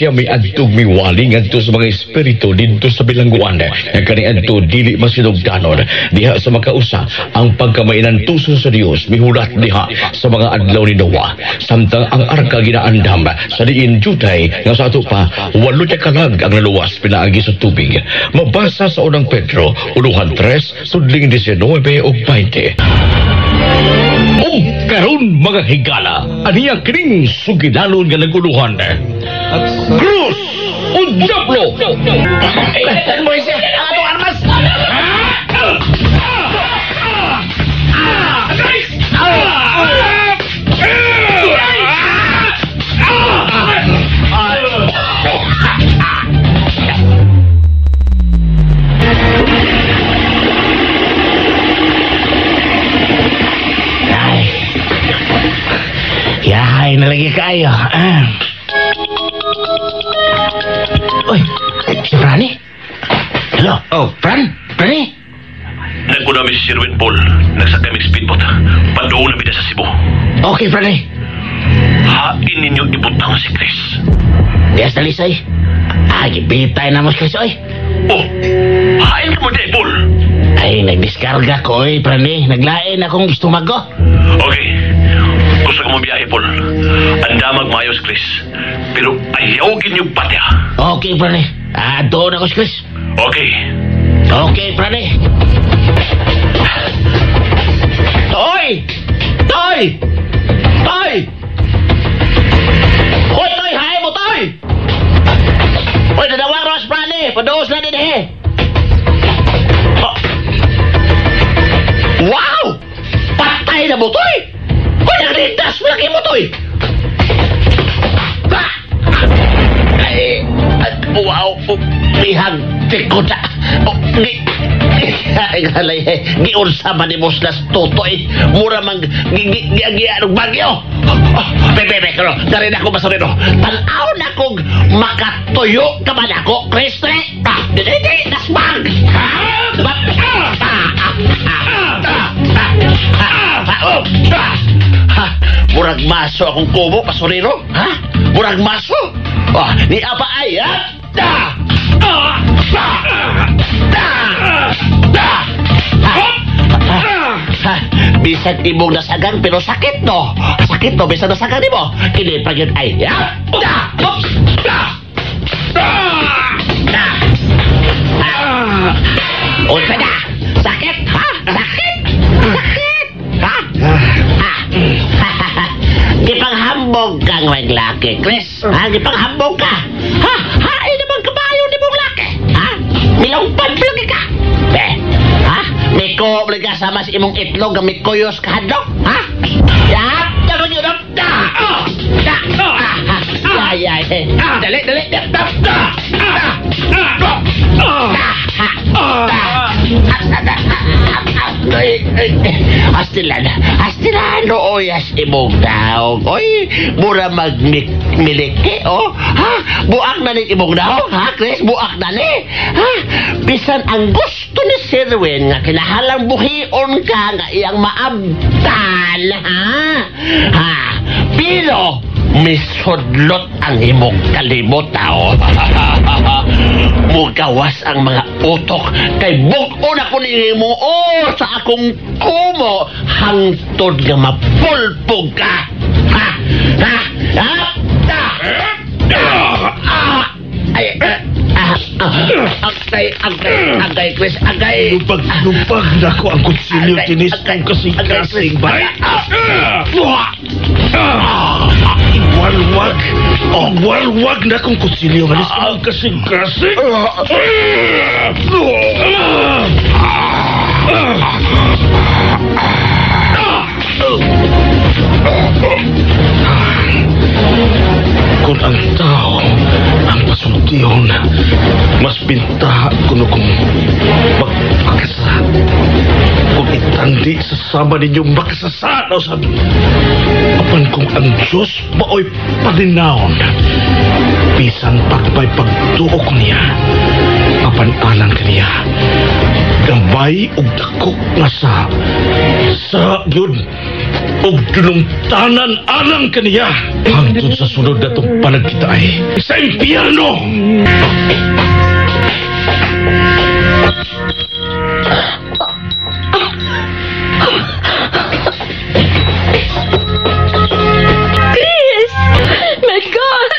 Siya may adtog miwali ngadto sa mga espiritu didto sa bilangguan nga kaniadto dili masinugdanon. Diha sa makausa ang pagkamainantuson sa Dios mihulat diha sa mga adlaw ni Noah. Samtang ang arka ginaandam sa diin jutay nga sa ato pa 8 kalag ang naluwas pinaagi sa tubig. Mabasa sa unang Pedro, uluhan 3, sudling 19 ug 20. Ug karon mga higala, aniya kining sugilanon nga naguluhan. Cruz o Diablo! Moise, ang atong armas! Ay. Yahay na lagi kayo. Ah. Uy, si Franny? Hello? Oh, Fran? Franny? Naguna mi si Sirwin Paul. Nagsakay mig speedboat. Padoon na mi sa Cebu. Okay, Franny. Hain ninyo ibutang si Chris. Dias na Lisay. Ah, gibitay na mo si Chris, oy. Oh, hain ka mo di, Paul. Ay, nagdiskarga ko, oy, Franny. Naglain akong istumago. Okay. Gusto ko mo biyahe, Paul. Andamag maayos, Chris. Pero ayaw ginyo patya. Okay, Franny. Ah, doon ako si Chris. Okay. Okay, Franny. Toy! Toy! Toy! Hoy, Toy! Hay mo, Toy! Hoy, dadawang Ross, Franny! Padoos na din eh! Oh. Wow! Patay na mo, Toy! Hoy, nagrindas mo lagi mo, Toy! Ah! Ay, wow! Bihag ko na! Oh, ay, galay, giunsa man ni Muslas Totoy. Mura mang giagian og bagyo. Bebe, bebe, pero dari na ako basurero. Tan-aw na kong makatuyo ka man ako, Chris, tre. Ah, di, di, di, nasbag. Ha, murag maso akong kubo, basurero. Ha? Murag maso. Ah, ni apa ay, ha? Ah! Ah! Ah! Ah! Ah! Ha, bisan imong nasagang pero sakit no. Sakit no bisan nasagang nimo. Kini pa gyud ay. Ha? Ah! Oops! Ah! Ah! Ah! Unsa na? Sakit ha? Sakit? Sakit? Ha? Ha? Gipanghambog kang may laki, Chris. Ha? Gipanghambog ka. Ha? Ha? Ay naman kabayo ni mong laki. Ha? Milongpad lagi ka. Eh, ha? Miko ka sama sa imong itlog nga mikuyos ka hadlok? Ha? Ya, dapat yun. Da! Da! Ay, ay, ay. Dali, dali. Da! Da! Da! Da! Astilan, astilan, oy, as imong daog. Oy, mura magmiliki, oh. Ha? Buak na ni imong daog, ha, Chris? Buak na ni. Ha? Bisan ang gusto ni Sirwin nga kinahalang buhion ka nga iyang maabtan, ha? Ha? Pero, misudlot ang imong kalimot, oh. Mugawas ang mga utok kay bug-o na ko nimo oh, sa akong kumo hangtod nga mapulpog ka. Ha? Ha? Ha? Ah! Ay, agay, agay, agay, Chris, agay. Lubag, lubag na ko ang kutsilyo, tinis kong kasing-kasing ba? Iwalwag, iwalwag na kong kutsilyo, manis kong kasing-kasing. Kung ang tao ang pasultihon, mas binta kuno kung magpakasa. Kung itandi sa sama ninyo makasasa na usab. Apan kung ang Diyos mao'y palinawon, bisan pagpay pagtuok niya, apan alang kaniya, gambay ug dako nga sa Sa gyud og dunungtanan alang kaniya. Hangtod sa sunod natong panagkitaay sa impyerno. Chris! My God!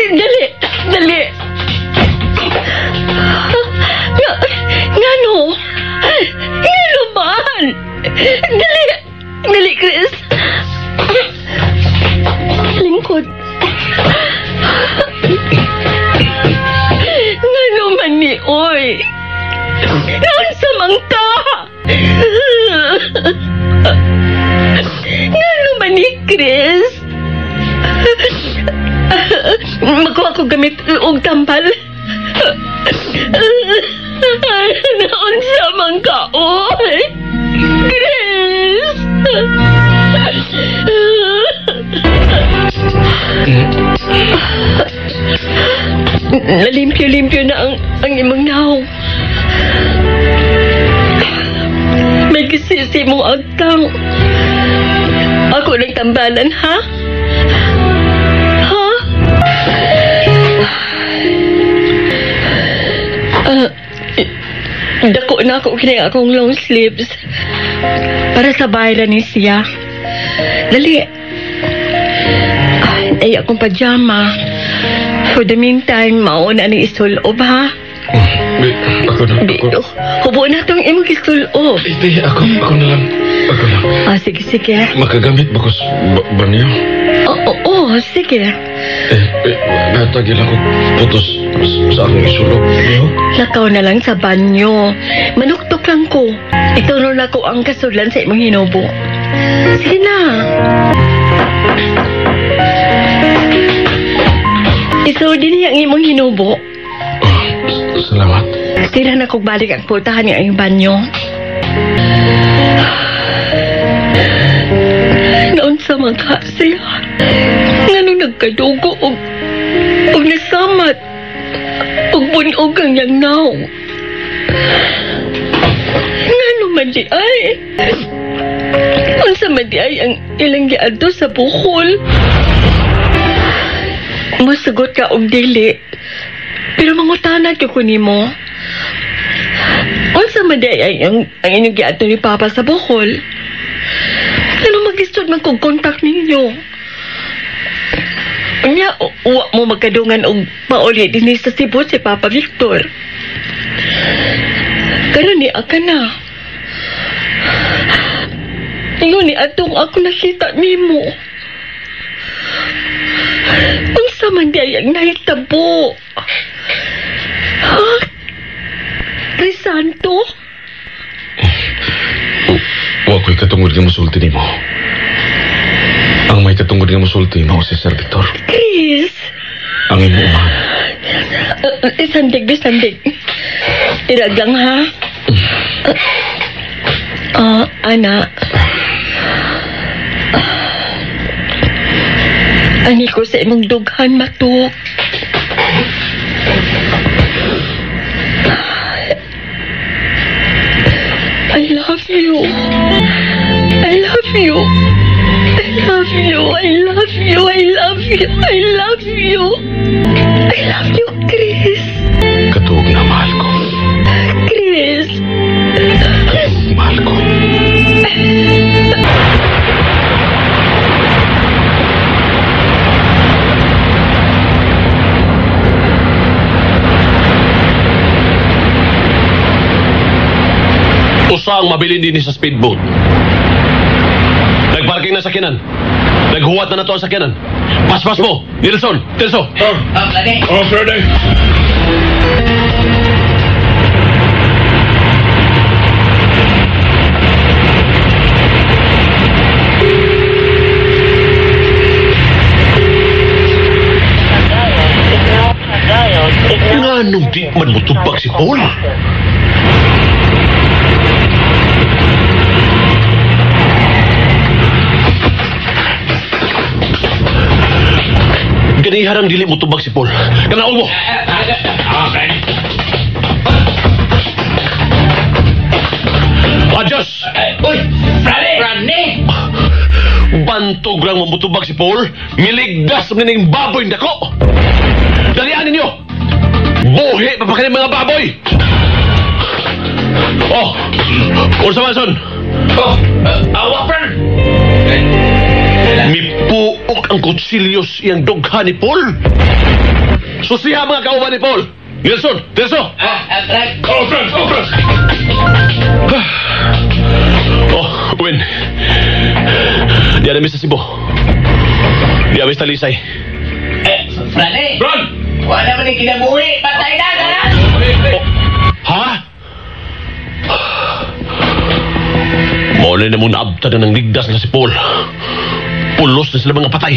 Dali! Dali! Ngano? Ngano man? Dali! Dali, Chris! Lingkod. Ngano man ni Oy? Naunsa man ka? Ngano man ni Chris? Magkuha ko gamit og tambal. Naunsa man ka, oy? Chris! Nalimpyo-limpyo na ang imong naong. May gisisi mong agtang. Ako ng tambalan, ha? Ha? Dako na ako kini akong long sleeves. Para sa bayra ni siya. Dali. Ay, akong pajama. For the meantime, mauna ni isulob, ha? Ako na, ako. Hubo na itong imong isulob. Hindi, ako na lang. Ako lang. Ah, sige, sige. Makagamit ba ko ba niyo? Oo, sige. Natagil ako putos sa akong isulob. Niyo? Lakaw na lang sa banyo. Manuktok lang ko. Ituro na ko ang kasulan sa imong hinubo. Sige na. Isod din niya ang imong hinubo. Salamat. Tira na kog balik ang pultahan nga ang banyo. Naunsa man ka siya. Nganong nagkadugo og nasamat og bunog ang iyang naong. Ngano man di ay? Unsa man di ay ang ilang giadto sa Bohol? Musugot ka og dili. Pero mangutana gyud ko nimo. Unsa man di ay ang inyong giadto ni Papa sa Bohol? Ano mag-isod man kog kontak ninyo? Unya, wa mo magkadungan og pauli dinhi sa Cebu si Papa Victor. Karon ni aka na. Ingon ni atong ako nakita nimo. Unsa man di ay ang nahitabo? Ha? Crisanto? Wa ko'y katungod nga musulti nimo. Ang may katungod nga musulti mao si Sir Victor. Chris! Ang imong umahan. Sandig, sandig. Irag lang, ha? Ana. Ani ko sa imong dughan, matuk. I love you. I love you. I love you. I love you. I love you. I love you. I love you, Chris. Katuog na mahal ko. Chris. Katuog mahal ko. Usa ang mabilin din sa speedboat. Nagparking na sakyanan. Naghuwat na nato ang sakyanan. Paspas mo! Nilson! Tilso! Oh, sir, day. Nganong di man mutubag si Paul? Ganiharang dili mo tubag si Paul. Kanaog mo! Okay. Adios! Uy! Frane! Frane! Bantog lang mamutubag si Paul. Miligdas ng baboy dako. Dalian ninyo! Buhi pa pa kaning mga baboy! Oh! Unsa man, son? Oh, awa, friend. Mipuok ang kutsilyo sa iyang dugha ni Paul. Susiha mga kauban ni Paul. Nelson, Terso. Oh, friend, oh, friend. Oh, Win. Di na sa Cebu. Di na sa Talisay. Eh, Frane! Run! Wala man yung kinabuhi! Patay na! Tanan! Oh, ha? Mao na mo naabta na ng ligdas na si Paul. Pulos na sila mga patay.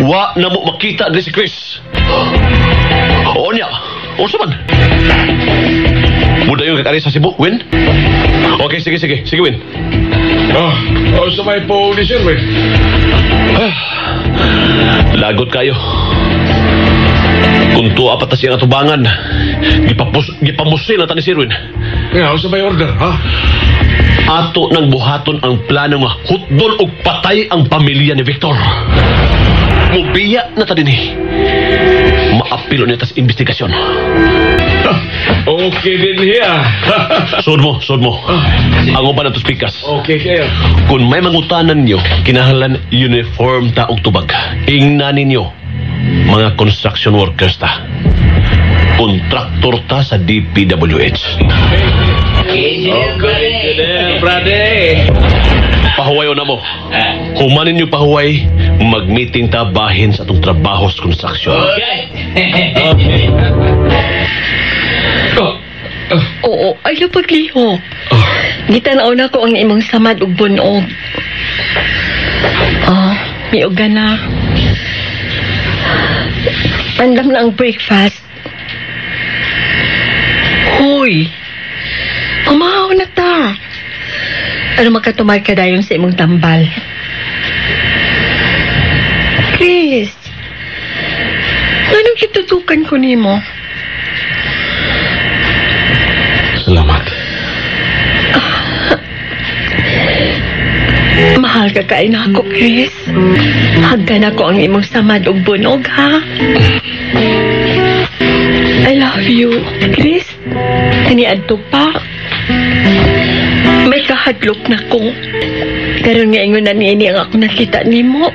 Wa na mo makita diri si Chris. Oo niya. Unsa man? Muda yung kakari sa Cebu, Win? Okay, sige, sige. Sige, Win. Oh, oh, sa may po ni Sherwin. Lagot kayo. Kung tuwa pa ta siyang atubangan, gipamusil na ta ni Sirwin. Nga, sa may order, ha? Ato nang buhaton ang plano nga hutdon og patay ang pamilya ni Victor. Mubiya na ta dinhi. Maapilo niya ta sa investigasyon. Okay din here. Sud mo, sud mo. Ang uban na pikas. Okay kayo. Kung may mangutanan niyo, kinahanglan uniform ta og tubag. Ingna ninyo, mga construction workers ta. Kontraktor ta sa DPWH. Okay din, brother. Pahuway na mo. Humanin niyo pahuway, mag-meeting ta bahin sa atong trabaho sa construction. Okay. Oh, oh, Oo, ayaw paglihok. oh. Gitanaw na ko ang imong samad ug bunog. Oh, miuga na. Andam na ang breakfast. Hoy, umahaw na ta. Ano makatumad ka dayon sa imong tambal? Chris, anong kitutukan ko nimo? Salamat. Mahal ka kay na ako, Chris. Haggan ako ang imong samad ug bunog, ha? I love you, Chris. Kaniadto pa. May kahadlok na ko. Karon nga ingon na niini ang ako nakita nimo.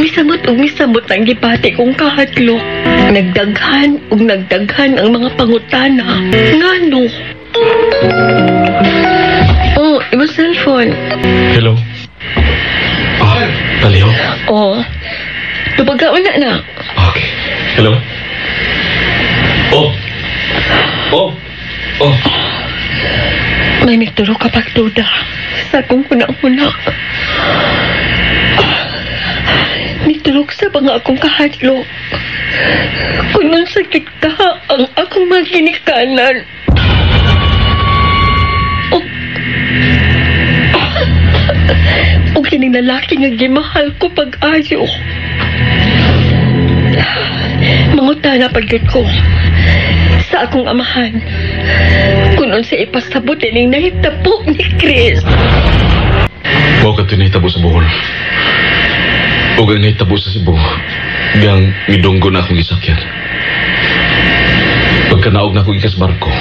Misamot ug misamot ang gipati kong kahadlok. Nagdaghan ug nagdaghan ang mga pangutana. Ngano? Oh, imong cellphone. Hello. Ah, taliho. Oh. Tubaga na na. Okay. Hello. Oh. Oh. Oh. May nagturo ka pagduda sa akong huna-huna. Niturok sa mga akong kahadlok. Kung sakit ka ang akong maginikanan. O, o kining lalaki nga gimahal ko pag-ayo. Mangutana pagyud ko sa akong amahan. Kung unsa ipasabot ining nahitabo ni Chris. Mao ka tinahitabo sa Bohol. Ug ang nahitabo sa Cebu, gang midunggo na akong gisakyan. Pagkanaog na ako gikas barko,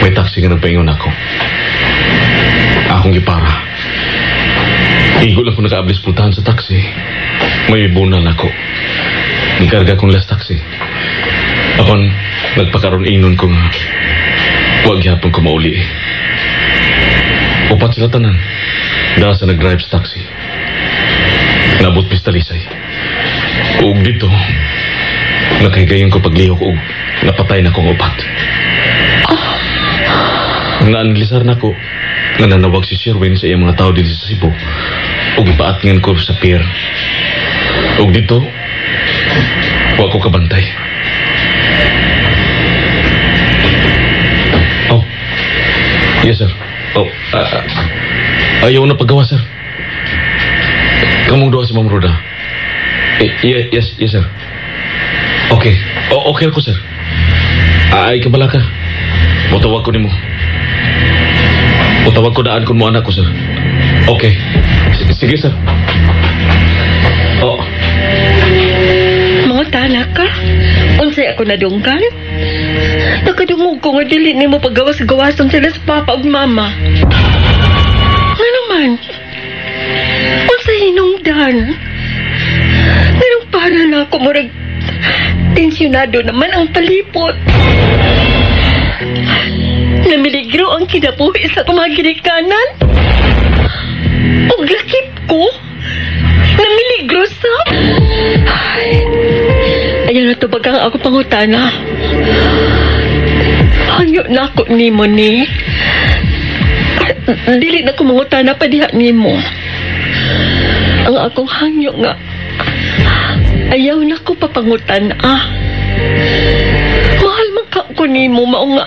may taxi nga nagpaingon ako. Akong gipara. Igo lang ko nakaablis pultahan sa taxi. May bunal ako. Gikarga kong last taxi. Apan, nagpakaroon inon ko nga, wag gyapon ko mauli. Upat sila tanan. Dahil sa nag-drive sa taxi. Nabot mis Talisay. Ug dito, nakahigayon ko paglihok ug napatay na kong upat. Naanlisar na ko, nga nanawag si Sherwin sa iyang mga tao dito sa Cebu. Ug ipaatngan ko sa pier. Ug dito, wa ko kabantay. Oh, yes sir. Oh, ayaw na paggawa sir. Kamong duha si Ma'am Roda. Eh, yes, yes sir. Okay. O, okay ako sir. Ay, kabala ka. Mutawag ko nimo. Mutawag ko daan kung mo anak ko, sir. Okay. Sige, sir. Oh. Mangutana ka? Unsay ako nadunggan? Nakadungog ko nga dili nimo paggawas-gawason sila sa papa ug mama. Nga naman? Unsay hinungdan? Nganong para na ako murag tensyonado naman ang palipot. Namiligro ang kinabuhi sa akong mga ginikanan. Ug lakip ko. Namiligro sa... Ay, ayaw na tubagang ako pangutana. Hangyo na ako nimo ni. Dili na ko mangutana pa diha nimo. Ang akong hangyo nga ayaw na ko papangutan ah. Mahal man ka ko nimo mao nga.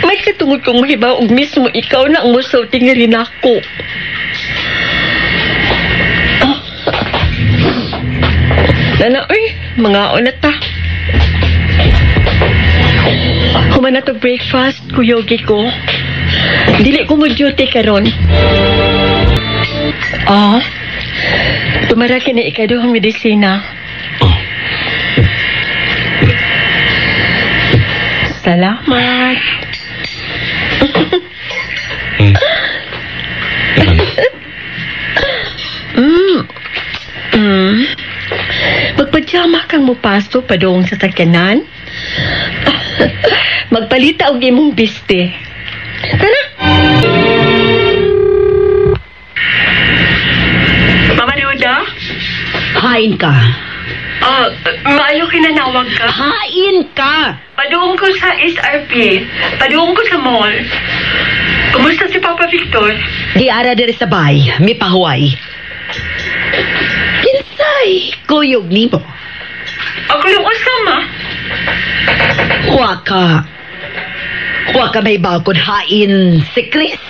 May katungod kong mahibaw og mismo ikaw na ang musulti nga rin ako. Ah. Nana, uy, mga na ta. Human na to breakfast, kuyogi ko. Dili ko mo duty karon. Ah, tumara kini ikaduhang medisina. Oh. Salamat. Magpajama kang mupaso padung sa sakyanan. Magpalita og imong biste. Tara. Mama Duda? Hain ka. Maayo kinanawag ka. Hain ka. Paduong ko sa SRP. Paduong ko sa mall. Kumusta si Papa Victor? Di ara diri sa bay, mi pahuway. Kinsay kuyog nimo? Ako yung usama. Wa ka. Wa ka may bakod hain si Chris.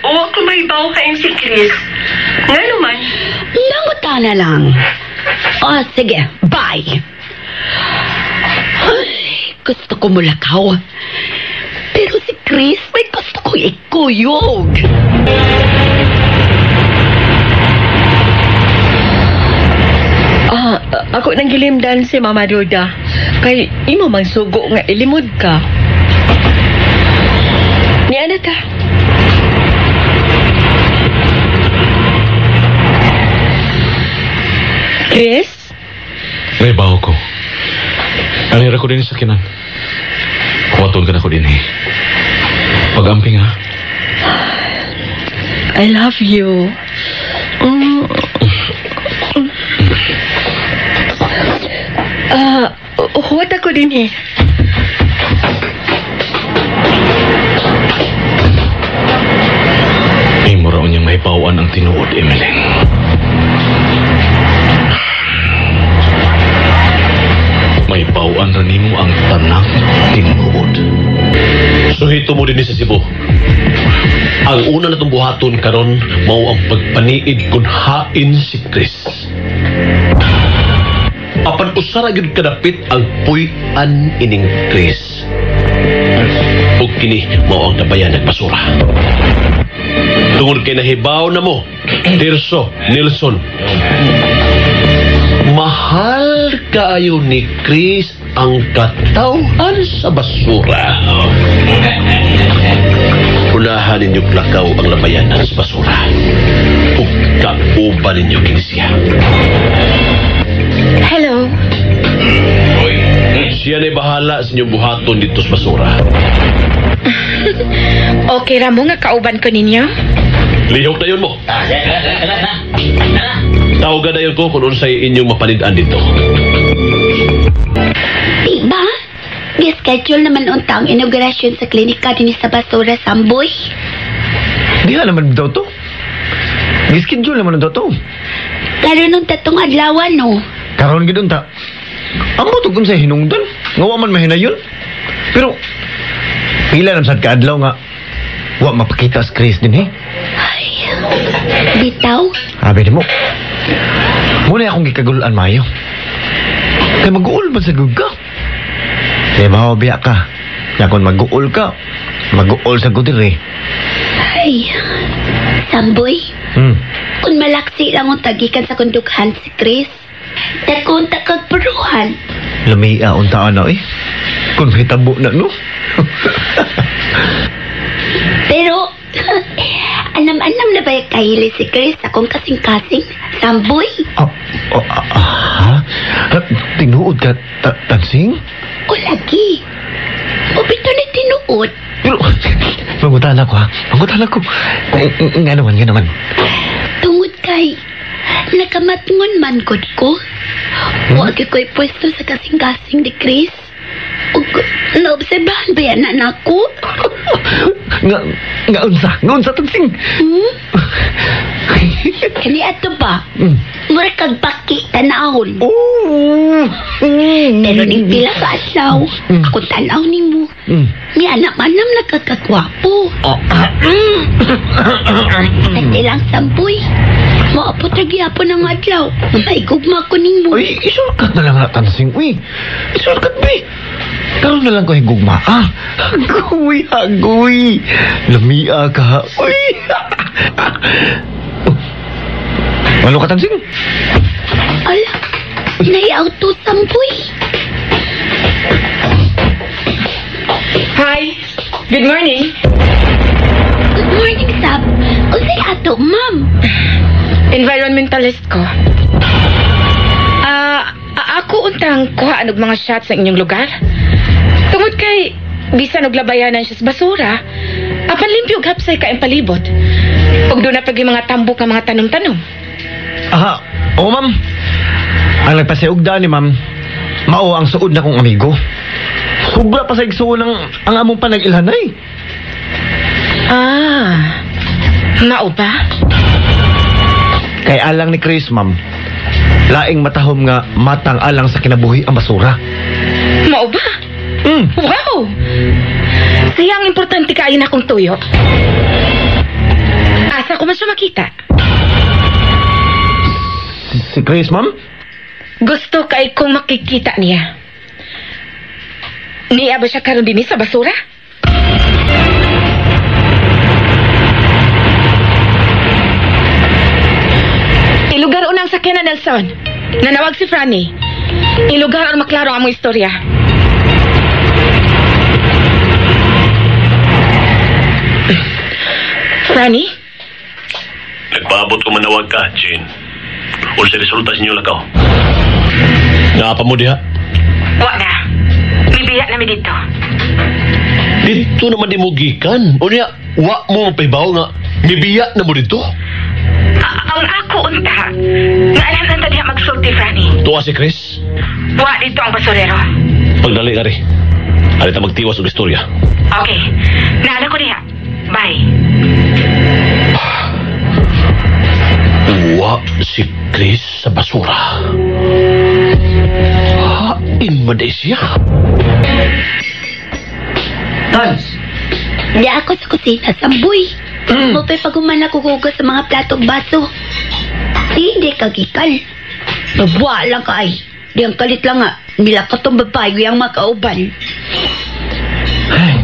Wa ko may baw hain si Chris. Nga naman. Nangutana lang. Oh, sige, bye. Ay, gusto ko mulakaw. Pero si Chris, may gusto kong ikuyog. Ako nang gilimdan si Mama Duda. Kay imo man sugo nga ilimod ka. Ni ana ta. Chris? May baho ko. Anira ko din sa kinan. Kuwaton ka na ko din eh. Pag-amping ha. I love you. Huwat ako din eh. Imo raw niyang may bawaan ang tinuod, Emeline. May bawaan ra nimo ang tanang tinuod. Suhito mo din sa Cebu. Ang una na itong buhaton karon mao ang pagpaniid kung hain si Chris. Apan usara gyud kadapit ang puy-an ining Chris. Ug kini mao ang nabayan nagbasura. Tungod kay nahibaw na mo, Tirso, Nelson. Mahal kaayo ni Chris ang katawhan sa basura. Unahan ninyo plakaw ang labayanan sa basura. Ug kauban ninyo kini siya. Hello. Siya na'y bahala sa inyong buhaton dito sa basura. Okay ra mo nga kauban ko ninyo? Lihok na yun mo. Tawagan na yun ko kung unsay inyong mapanid-an dito. Diba? Gi-schedule naman unta ang inaugurasyon sa klinika din sa Basura, Samboy. Di nga naman daw to. Gi-schedule naman daw to. Karon nung tatong adlaw, no? Karon gid unta. Ambot og unsay hinungdan. Nga wa man mahinayon. Pero pila naman sad kaadlaw nga wa mapakita si Chris din eh. Ay, bitaw? Abi nimo. Muna akong gikagulan maayo. Kay mag-uol ba sa gud ka? Kay maobiya ka. Na kung mag-uol ka, mag-uol sa gud diri. Ay, Samboy, kung malaksi lang ang tagikan sa kundughan si Chris, dakon ta kag puruhan. Lamia unta ana eh. Kung hitabo na no. Pero, anam-anam na ba kahili si Chris akong kasing-kasing, Samboy? Ha? Tinuod ka, Tansing? O lagi. O bito na tinuod. Pero, mangutan ako ha. Mangutan ako. Nga naman, nga naman. Tungod kay, nakamatngon man gud ko. Huwag ko'y pwesto sa kasing-kasing ni Chris. Ug naobserbahan ba yan na nako? Nga unsa, Tansing? Kani ato ba? Mura kag baki tanawon. Oh. Pero ning pila ka adlaw, akong tan-aw nimo. Ni anak manam nagkakagwapo. Dati lang Samboy. Maapot ra gyapon ang adlaw. Maigugma ko nimo. Ay, isulkat na lang na, Tansing. Uy, isulkat be. Karon na lang ko higugma. Ah, agoy, agoy. Lamia ka. Uy. Ano ka, Tansing? Ala, nai-auto, Samboy. Hi. Good morning. Good morning, Sab. Unsay ato, ma'am? Environmentalist ko. Ako untang kuhaan og mga shots sa inyong lugar. Tungod kay bisan og labayanan siya sa basura, apan limpyo og hapsay ka ang palibot. Ug doon na pag yung mga tambok nga mga tanom-tanom. Aha, oo ma'am. Ang nagpasiugda ni ma'am, mao ang suod na kong amigo. Sobra pa sa igsuon ang among panag-ilhanay. Ah, mao ba? Kay alang ni Chris, ma'am, laing matahom nga matang alang sa kinabuhi ang basura. Mao ba? Wow! Siya ang importante kaayo na akong tuyo. Asa ko man siya makita? Si Chris, ma'am? Gusto kay kong makikita niya. Niya ba siya karon dinhi sa basura? Ilugar unang sakyanan, Nelson. Nanawag si Franny. Ilugar ang maklaro ang among istorya. Franny? Nagpaabot ko manawag ka, Jane. O sa resulta sa inyo lakaw. Naapa mo diha? Wa na. Mibiya na mi dito. Dito naman di mo gikan. O niya, wa mo mapahibaw nga. Mibiya na mo dito. Ang ako unta. Nga alam nanta diha magsulti, Franny. Tuwa si Chris. Wa dito ang basurero. Pagdali ka rin. Alita magtiwas og istorya. Okay. Naala ko diha. Bye. Wa si Chris sa basura. Hain man day siya. Tans! Di ako sa kusina, Samboy. Mupay pag-uman ako hugas sa mga platong baso. Hindi kagikal. Babuwa lang ka ay. Di ang kalit lang nga. Mila ka tong babae yung makauban. Ay.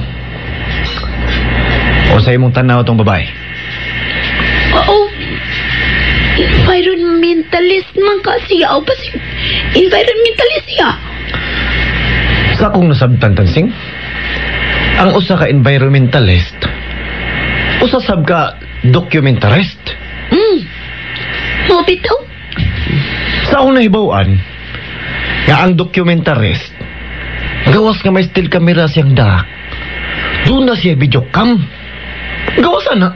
O sa imong tanaw tong babae? Oo. Environmentalist man kasi. O ba si environmentalist siya? Sa akong nasabtan, Tansing, ang usa ka environmentalist, usa sab ka documentarist. Mo bitaw? Sa akong nahibaw-an, nga ang documentarist, gawas nga may still camera siyang da, doon na siya video cam. Gawas na.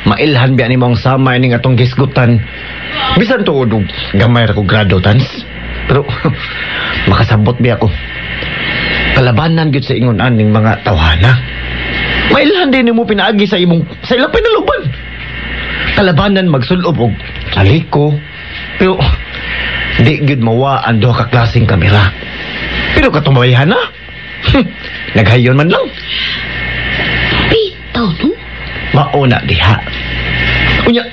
Mailhan biya nimo ang sama ining atong gisgutan. Bisan tuod og gamay ra ko grado, Tans. Pero makasabot biya ko. Kalabanan gyud sa ingon aning mga tawhana. Mailhan din nimo pinaagi sa imong sa ilang pinaluban. Kalabanan magsulob og saliko. Pero di gyud mawa ang duha ka klaseng kamera. Pero katumayahan na. Naghayon man lang. Bitaw no? Mauna diha. Unya,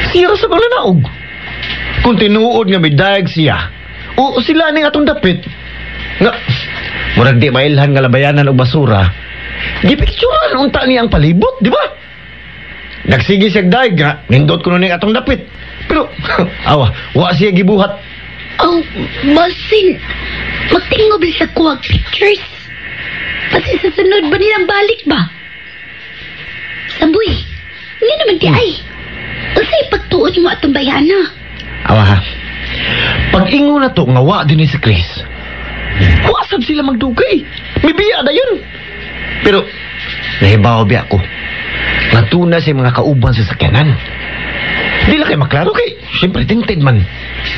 siya ra sa pananaog. Kung tinuod nga midayag siya, O sila ning atong dapit. Nga, murag di mailhan nga labayanan og basura. Gipicturan unta niya ang palibot, di ba? Nagsige siya daig nga, nindot ko ning atong dapit. Pero, awa, wa siya gibuhat. Oh, basin. Magtingob sa kuwag pictures. Kasi sa sunod ba nilang balik ba? Samboy, nga naman di ay. Unsay pagtuon mo atong bayana? Awa ha. Pag ingon na to nga wa din ni si Chris. Wa sab sila magdugay. Mibiya na yun. Pero nahibaw biya ko. Natuna sa mga kauban sa sakyanan. Di lang kay maklaro kay siyempre tinted man.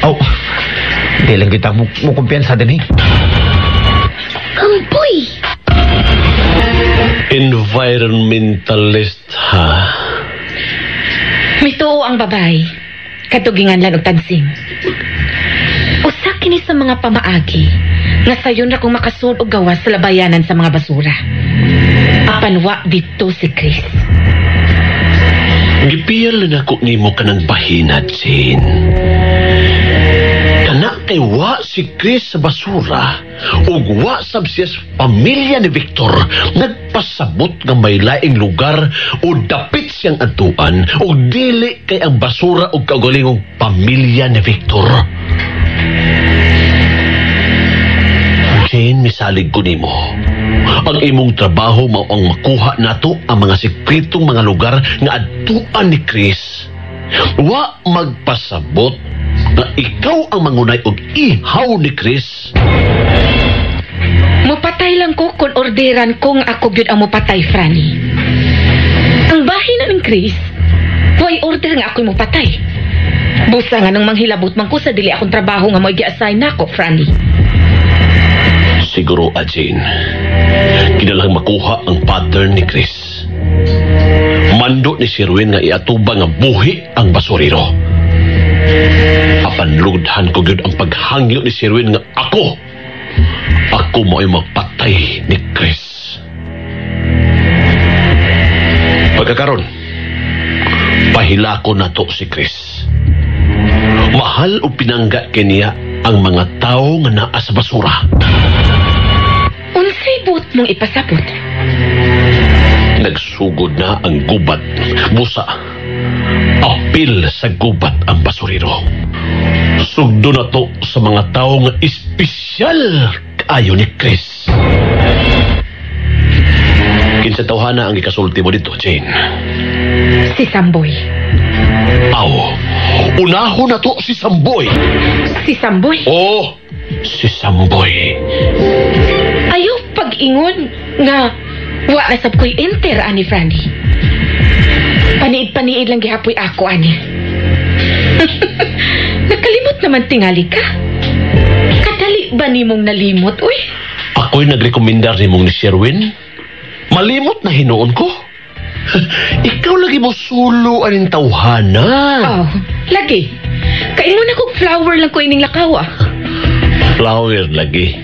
Oh, di lang kita mo kumpiyansa din eh. Samboy! Environmentalist, ha? Mituo ang babay. Katugingan lang og tagsing. Usa kini sa mga pamaagi nga sayon ra kong makasud og gawas sa labayanan sa mga basura. Apan wa dito si Chris. Gipiyal na nako nimo kanang bahina, Jane. Kana kay wa si Chris sa basura ug wa sab siya sa pamilya ni Victor nagpasabot nga may laing lugar o dapit siyang adtuan ug dili kay ang basura og kaugalingong pamilya ni Victor. Jane, misalig ko nimo. Ang imong trabaho mao ang makuha nato ang mga sekretong mga lugar nga adtuan ni Chris. Wa magpasabot nga ikaw ang mangunay og ihaw ni Chris. Mupatay lang ko kung orderan kong ako gyud ang mupatay, Franny. Ang bahin na ng Chris, way order nga ako'y mupatay. Busa nga nang manghilabot man ko sa dili akong trabaho nga mo'y gi-assign nako, Franny. Siguro, Jane, kinalang makuha ang pattern ni Chris. Mando ni Sirwin nga iatubang nga buhi ang basurero. Apan lugdhan ko gyud ang paghangyo ni Sirwin nga ako mo'y mapatay ni Chris. Pagkakaron, pahilako na to si Chris. Mahal o pinangga kiniya ang mga tao nga naa sa basura. Unsay buot mong ipasabot? Nagsugod na ang gubat. Busa, apil sa gubat ang basurero. Sugdo na to sa mga tao nga espesyal kaayo ni Chris. Kinsa tawhana ang ikasulti mo dito, Jane? Si Samboy. Aw, unahon na to si Samboy. Si Samboy? Oo, si Samboy. Ayaw pag-ingon nga wa na sab ko'y enter, ani Franny. Paniid-paniid lang gihapoy ako, ani. Nakalimot naman tingali ka. Kadali ba nimong nalimot, uy? Ako'y nagrekomendar nimong ni Sherwin. Malimot na hinuon ko. Ikaw lagi mo sulo aning tawhana. Oh, lagi. Kaingon akong flower lang ko ining lakaw, ah. Flower lagi.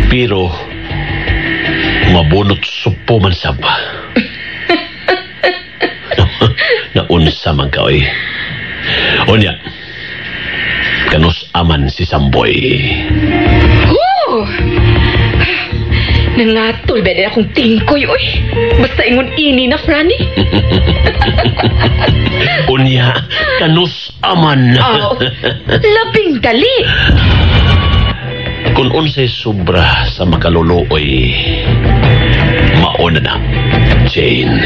Pero mabunot supo man sab. Naunsa man ka, oy. Unya, kanus aman si Samboy. Oh! Nangatol ba din akong tingkoy, oy. Basta ingon ini na, Franny. Unya, kanus aman. Oh, labing dali. Kung unsay sobra sa makaluluoy, mauna na, Jane.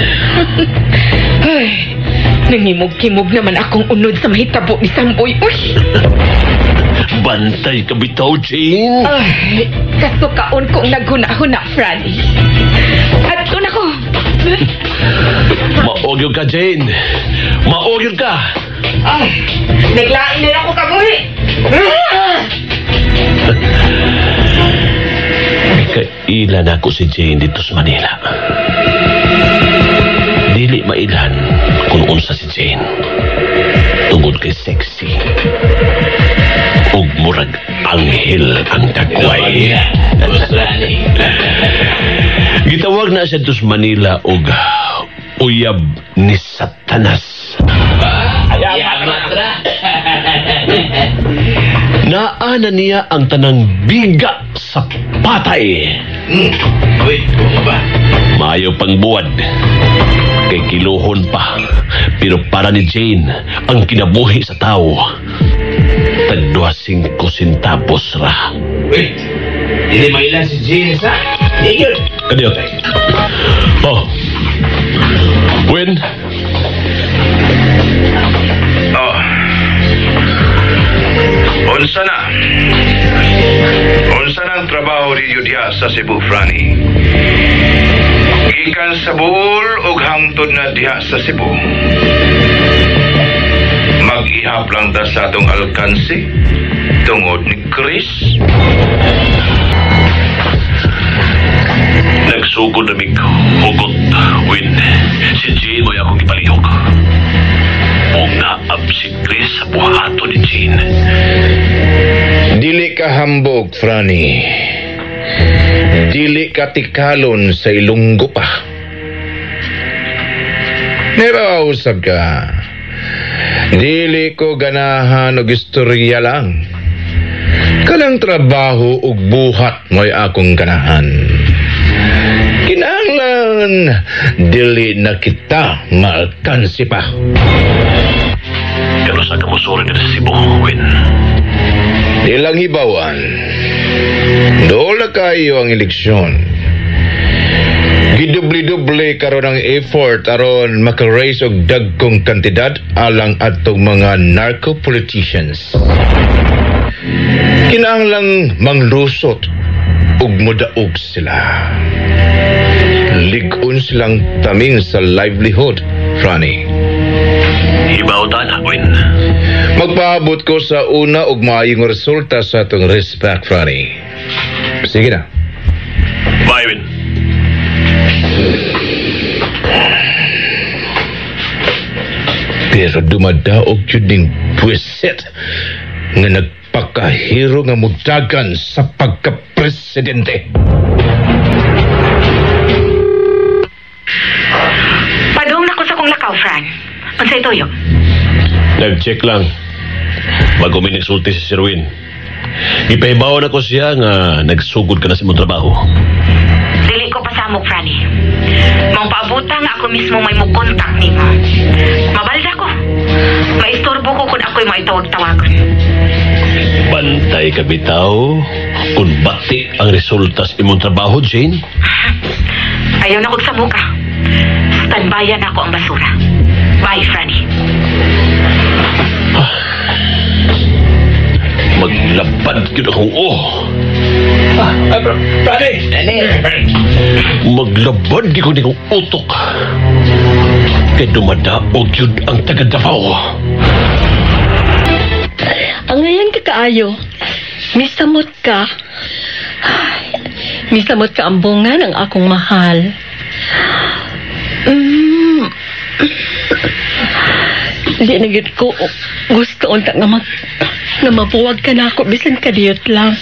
Ay, nangimog-kimog naman akong unod sa mahitabo ni Samboy, uy. Bantay ka bitaw, Jane. Ay, kasukaon kong naghuna-huna, Franny. At doon ako. Maogyo ka, Jane. Maogyo ka. Ay, naglain na ako kabuhi. Kailan ako si Jane dito sa Manila. Dili mailan kung unsa si Jane. Tungod kay sexy. Ug murag anghel ang tagway. Gitawag na siya dito sa Manila og uyab ni Satanas. Naa na niya ang tanang biga sa patay. Wait, ba? Maayo pang buwad. Kay kiluhon pa. Pero para ni Jane, ang kinabuhi sa tao, tag 5 centavos ra. Wait, hindi mailan si Jane sa? Di yun. Kadiyot. Oh. Win? Oh. Unsa na? Unsa na ang trabaho ninyo diha sa Cebu, Franny? Gikan sa Bohol ug hangtod na diha sa Cebu. Mag-ihap lang ta sa atong alkansi tungod ni Chris. Nagsugod na mig hugot, Win. Si Jane mo'y akong ipalihok. Mungaab si Chris sa buhato ni Jane. Dili ka hambog, Franny. Dili ka tikalon sa Ilonggo pa. Nebausap ka. Dili ko ganahan og istorya lang. Kanang trabaho ug buhat mo'y akong ganahan. Kinahanglan dili na kita maalkansi pa. Pero sa kamusuri nila sa Cebu, Win. Ilang hibawan. Dool na kayo ang eleksyon. Gidubli-dubli karon ang effort aron maka-raise og dagkong kantidad alang atong mga narco-politicians. Kinahanglang manglusot ug modaog sila. Lig-on silang taming sa livelihood, Franny. Hibaw ta na, Win. Magpaabot ko sa una og maayong resulta sa atong respect, Franny. Sige na. Bye, Win. Pero dumadaog yun ning buwisit nga nagpakahiro nga mudagan sa pagka-presidente. Padung na ko sa kong lakaw, Fran. Unsay tuyo? Nag-check lang. Bago mi nagsulti si Sir Win. Gipahibaw na ko siya nga nagsugod ka na sa imong trabaho. Dili ko pasamok, Franny. Maong paabuta nga ako mismo may mukontak nimo. Mabalda ko. Maistorbo ko kung ako'y maitawag-tawagon. Bantay ka bitaw. Kung bati ang resulta sa imong trabaho, Jane. Ayaw na kog samuka. Standbyan ako ang basura. Bye, Franny. Maglabad yun akong oh. Franny! Maglabad di ko ni kong utok. Kay dumadaog yun ang taga Davao. Ang ngayon ka kaayo, misamot ka. Misamot ka ang bunga ng akong mahal. Di na gyud ko gusto unta nga nga mabuwag ka na ako bisan kadiyot lang.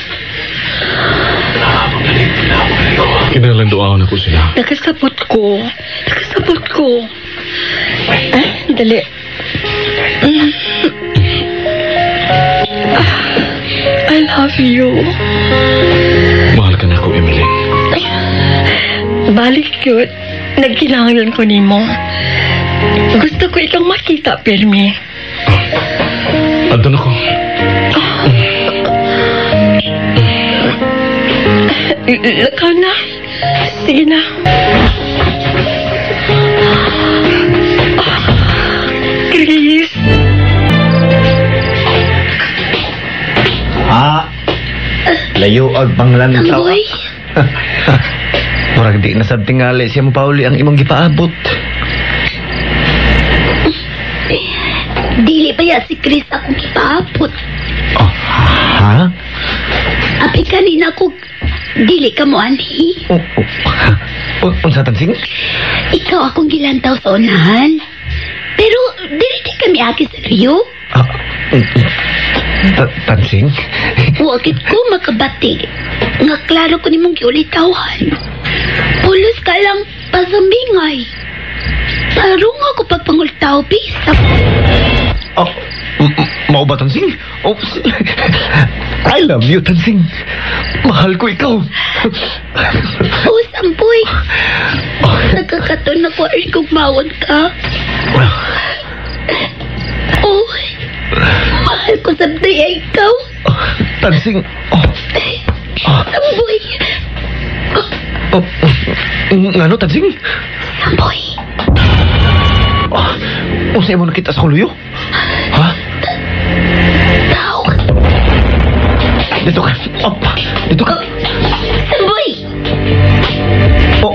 Kinahanglan duaon ako sila. Nakasabot ko. Nakasabot ko. Ay, dali. I love you. Mahal ka na ako, Emily. Balik yun. Nagkailangan ko nimo. Gusto ko ikaw makita, Permi. Adto na ko. Lakaw na. Sige na. Chris. Ah, layo og panglantaw. Amboy. Murag di na sab tingali siya mopauli ang imong gipaabot. Dili pa ya si Chris akong gipaabot. Oh, ha? Api kanina ko dili ka mo anhi. Oh, oh. Unsa tansing? Ikaw akong gilantaw sa unahan. Pero dili di kami aki sa Rio. Ah, tansing? Wakit ko makabati. Nga klaro ko nimong giulitawan. Pulos ka lang pasambingay. Tarong ako pagpangultaw, bisa. Oh, mao Mao ba, Tansing? Oops. I love you, Tansing. Mahal ko ikaw. Oh, Samboy. Nagkakaton na ko ay kung mawag ka. Oh, mahal ko sabday ay ikaw. Tansing. Oh. Samboy. Oh, ngano, Tansing? Samboy. Oh, unsa imo nakita sa kuluyo? Ha? Tao. Dito ka. Oh, dito ka. Samboy. Oh.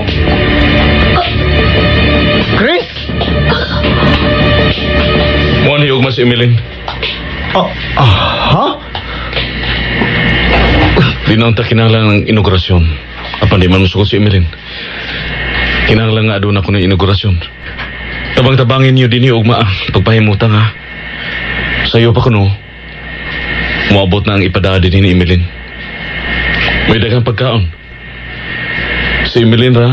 Chris? Mo ni ugma si Emeline. Oh, ha? Di na unta kinahanglan ng inaugurasyon. Apan di man musugot si Emeline. Kinahanglan nga aduna ko ng inaugurasyon. Tabang-tabangin niyo dinhi ugma ang pagpahimutan ha. Sayo pa kuno. Moabot na ang ipadada din ni Emeline. May daghang pagkaon. Si Emeline ra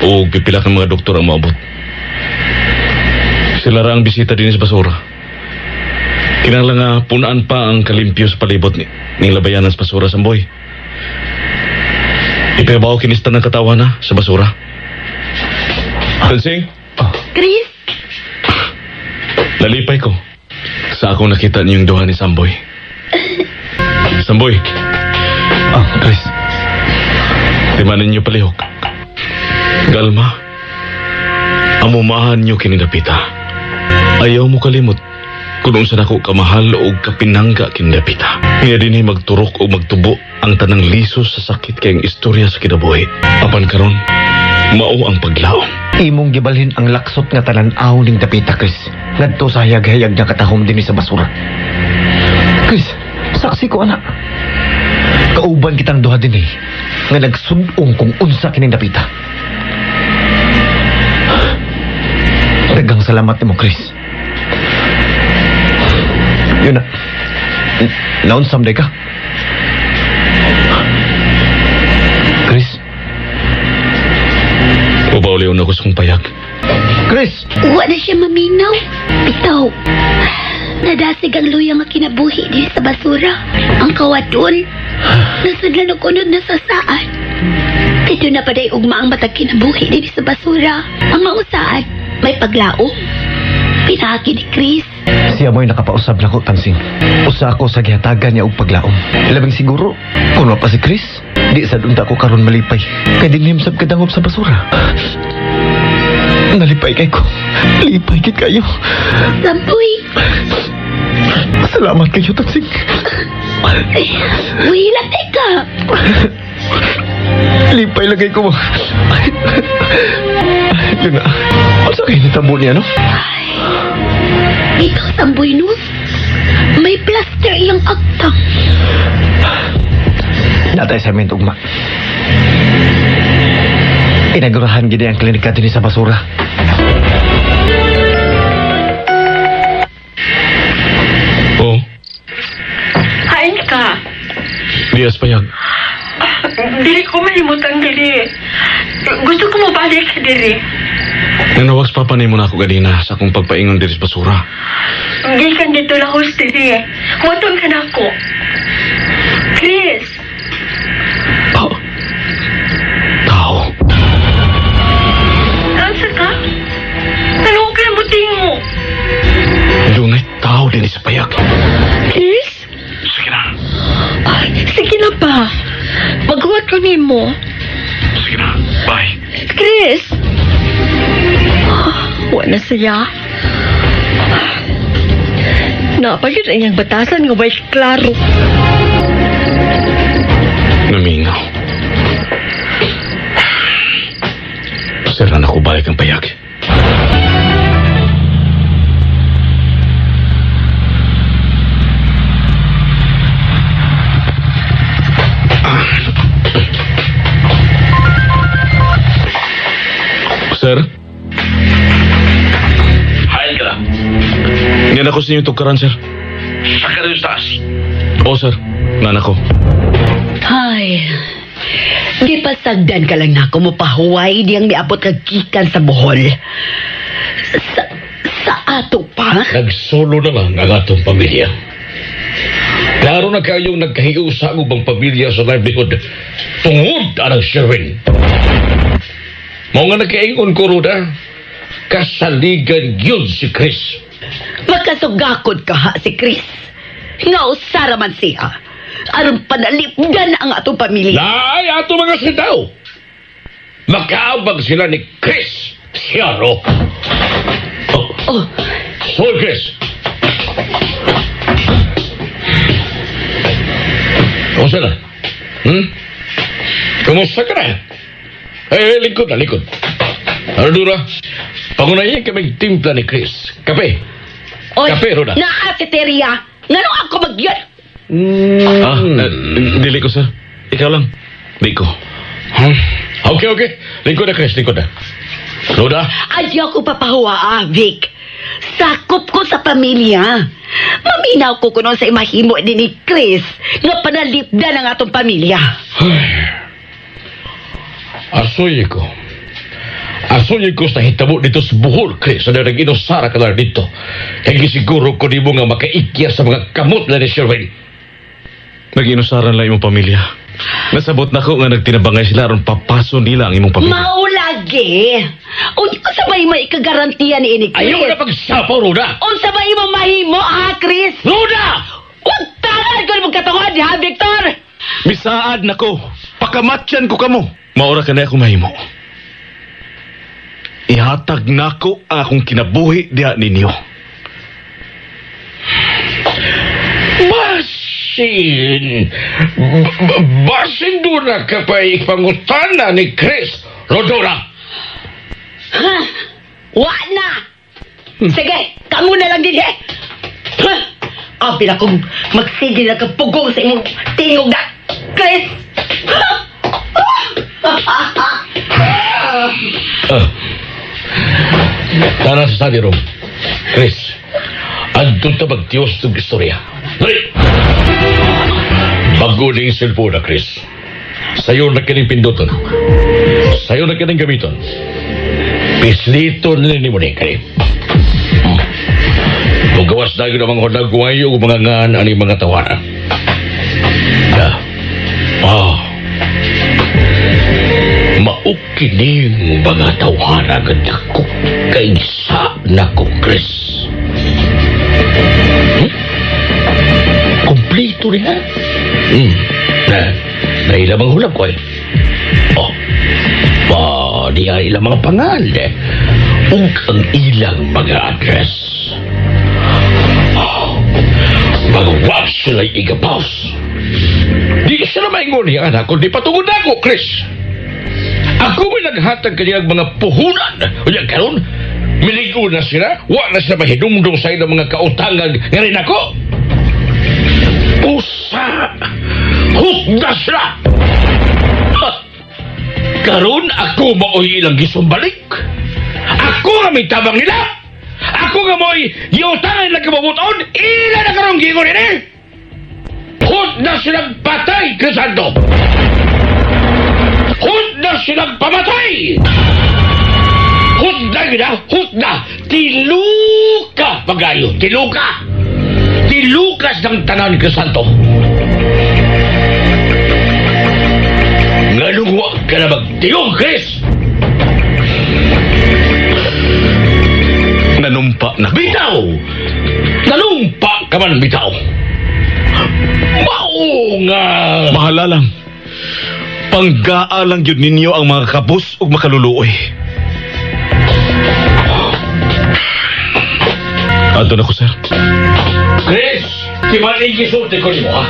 o pipila kang mga doktor ang moabot. Sila ra ang bisita din sa basura. Kinahanglan nga punaan pa ang kalimpyo sa palibot ni ning labayanan sa basura, Samboy. Ipabaw kinista ng katawan na sa basura. Tansing, Chris? Nalipay ko sa akong nakita niyong duha ni Samboy. Samboy. Ah, Chris. Di man ninyo palihok. Galma, amumahan niyo kinidapita. Ayaw mo kalimot kung unsa nako kamahal o kapinangga kinidapita. Nga dinhi magturok o magtubo ang tanang liso sa sakit kayang istorya sa kinabuhi. Apan karon, mao ang paglaom. Imong gibalhin ang laksot nga talan-aw ning dapita, Chris. Ngadto sa hayag-hayag nga katahom dinhi sa basura. Chris, saksi ko ana. Kauban kitang duha dinhi nga nagsud-ong kung unsa kining dapita. Daghang salamat nimo, Chris. Yun na. Naunsam day ka. Chris? Ubawliw na ko sa kong payag. Chris! Wa na siya maminaw. Bitaw. Nadasig ang luya nga kinabuhi din sa basura. Ang kawadon. Nasudlan og unod na sasaan. Dito na paday ugma ang matag kinabuhi din sa basura. Ang mausaan, may paglaom. Pinaki ni Chris. Siya mo'y nakapausab na ko, Tansing. Usa ako sa gihatagan niya og paglaom. Labing siguro, kung wa pa si Chris, di sad unta ko karon malipay. Kay dinhim sab kadangop sa basura. Nalipay kay ko. Lipay kit kayo. Samboy. Salamat kayo, Tansing. Ay, wala teka. Lipay lagay ko mo. Yun na. Ano kayo nitabo niya, no? Ay, ikaw, Samboy, no? May plaster iyang agtang. Natay sa amin, ugma. Inagurahan gini ang klinika din sa basura. Oh. Hain ka. Dias payag. Dili ko malimutang dili. Gusto ko mabalik sa diri. Nanawag sa papa nimo na ako ganina sa akong pagpaingon diri sa basura. Gikan dito lahos diri. Moton ka na ako. Chris! Oh. Tao. Asa ka? Ano ka na mo? Dunay tao din sa payag. Chris? Sige na. Ay, sige na pa. Maghuwat ko nimo. Sige na. Bye. Chris! Wala siya. Napagod ang iyang batasan nga way klaro. Namingaw. Sira na ko balik ang payag. Sir? Hain ka na. Nga na ko sa inyong tugkaran, sir. Saka rin sa taas. Oo, sir. Nga na ko. Ay, di pa sagdan ka lang na ako mo pahuway diyang miabot kag gikan sa Bohol. Sa Ato pa? Nagsolo na lang ang atong pamilya. Klaro na kayong nagkahiusa ang ubang pamilya sa livelihood tungod anang Sherwin. Mao nga nagkaingon ko, Roda, kasaligan yun si Chris. Makasugakod ka ha si Chris. Nga usara man siya. Aron panalipdan ang atong pamilya. Naay ato mga sitaw. Makaabag sila ni Chris Siaro. Oh. Oh. So, Chris. Kumusta na? Hmm? Kumusta ka na? Eh, lingkod na, lingkod. Ano, Dura? Pangunayin kaming timpla ni Chris. Kape. Oy, Kape, Roda. Naa si Teria. Ngano ako magyan? Ah, dili ko, sir. Ikaw lang. Di ko. Hmm? Okay, okay. Lingkod na, Chris. Lingkod na. Roda? Ayaw ko papahuwa, ah, Vic. Sakop ko sa pamilya. Maminaw ko kuno sa imahimo din ni Chris nga panalipdan ang atong pamilya. Asoy ko. Asoy ko sa hitabo dito sa Bohol, Chris. Sa nang inusara ka na dito. Kaya gisiguro ko di mo nga makaikya sa mga kamot na ni Sherwin. Nag-inusaran lang imong pamilya. Nasabot na ko nga nagtinabangay sila aron papaso nila ang imong pamilya. Maulagi. Unya sa may may ikagarantiya ni ini Chris? Ayaw na pagsapaw, Roda! Unsa ba imo mahimo, ha, Chris? Roda! Huwag tangan ko mong katungod, ha, Victor? Misaad nako. Pakamatyan ko kamo. Maura ka na ako mahimo. Ihatag nako ang akong kinabuhi diha ninyo. Basin! Basin doon na ka pa ipangutana ni Chris Rodora! Ha? Wa na! Sige, kamo na lang din, he! Ha? Abi na kong magsige na kang pugong sa imong tingog na, Chris! Tara sa study room. Chris, andun ta magtiyos ng istorya. Dali! Bago na yung cellphone na, Chris. Sa'yo na kining pinduton. Sa'yo na kining gamiton. Pisliton ni mo ni, kani. Mugawas na yun ang mga hodagway o mga ngan ani mga tawana. Na. Ah. Maukining mga tawhana ganda ko kaysa nako, Chris. Kompleto rin ha? Na, nailamang hulab ko eh. Oh. Pa, di ay ilang mga pangal eh. Ug ang ilang mga address. Oh. Magwag sila igapaws. Di sila maingon niya anak, kundi patungod ako, Chris. Ako may naghatag kanilang mga puhunan. Unya karon, miligo na sila, wa na sila mahidumdum sa ilang mga kautangan nga rin ako. Usa! Hukda sila! Ha! Karon ako maoy ilang gisumbalik. Ako nga may tabang nila. Ako nga mo'y giutangan nila kababuton. Ila na karong gingon ini. Hukda silang patay, Crisanto. Hukda silang pamatay! Hukda gina, hukda! Tiluka, pagayo, tiluka! Tilukas ng tanan, Crisanto. Nganong wa ka na magtiyong, Chris? Nanumpa na ko. Bitaw! Nanumpa ka man, bitaw! Mao nga! Mahala lang. Panggaa lang yun ninyo ang mga kabus ug makaluluoy. Adto na ko, sir. Chris, di man igisulti ko nimo, ha?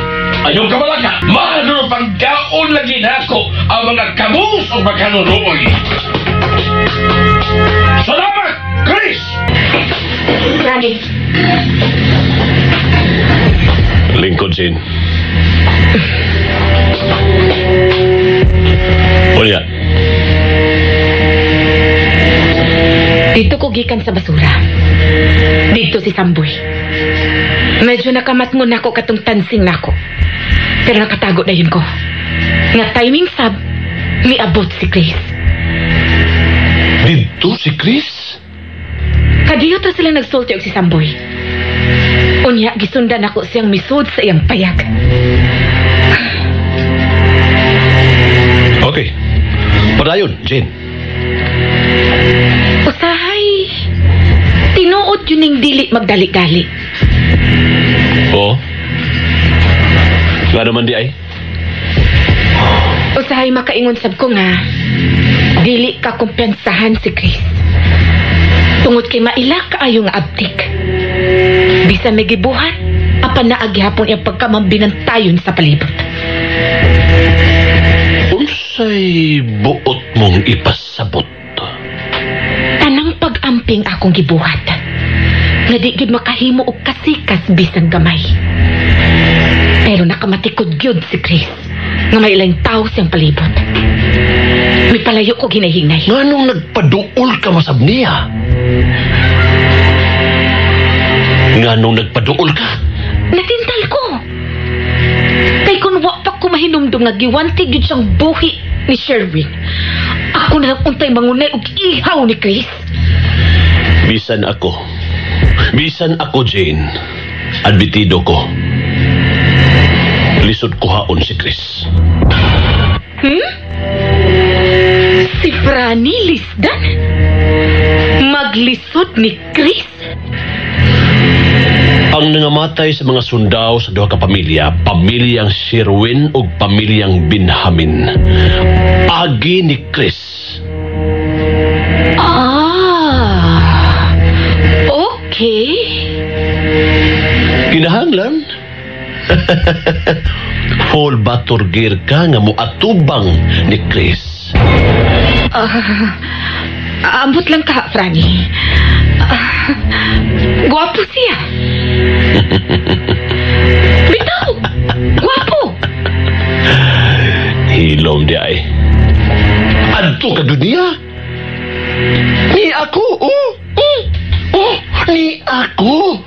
Ayaw ka malaka. Mahalo panggaon lagi nako ang mga kabus ug makaluluoy. Salamat, Chris! Rani. Lingkod, Jane. Unya. Dito ko gikan sa basura. Dito si Samboy. Medyo nakamatngon nako katong tansing nako. Pero nakatago na yun ko. Nga timing sab, miabot si Chris. Dito si Chris? Kadiyot ra sila nagsulti og si Samboy. Unya, gisundan ako siyang misud sa iyang payag. Okay. Padayon, Jane. Usahay, tinuod yun ning dili magdali-dali. Oo. Nga naman di ay? Usahay makaingon sab ko nga, dili ka kumpiyansahan si Chris. Tungod kay maila kaayo nga abtik. Bisan may gibuhat, apan naa gihapon iyang pagkamambinantayon sa palibot. Unsay buot mong ipasabot? Tanang pag-amping akong gibuhat. Nga di gyud makahimo og kasikas bisan gamay. Pero nakamatikod gyud si Chris nga may ilang tao siyang palibot. May palayo ko ginahinay. Nganong nagpaduol ka masab niya? Nganong nagpaduol ka? Natintal ko. Kay kun wa pa ko mahinumdum nga giwanti gyud siyang buhi ni Sherwin. Ako na lang untay mangunay og ihaw ni Chris. Bisan ako. Bisan ako, Jane. Admitido ko. Lisod kuhaon si Chris. Si Franny Lisdan? Maglisod ni Chris? Ang nangamatay sa mga sundao sa duha ka pamilya, pamilyang Sherwin ug pamilyang Benjamin. Agi ni Chris. Ah, okay. Kinahanglan? Full bator gear ka nga moatubang ni Chris. Ambot lang ka, Franny. Gwapo siya. Bitaw! Gwapo! Hilom di ay. Adto ka dunia? Ni ako, oh! Oh, ni ako!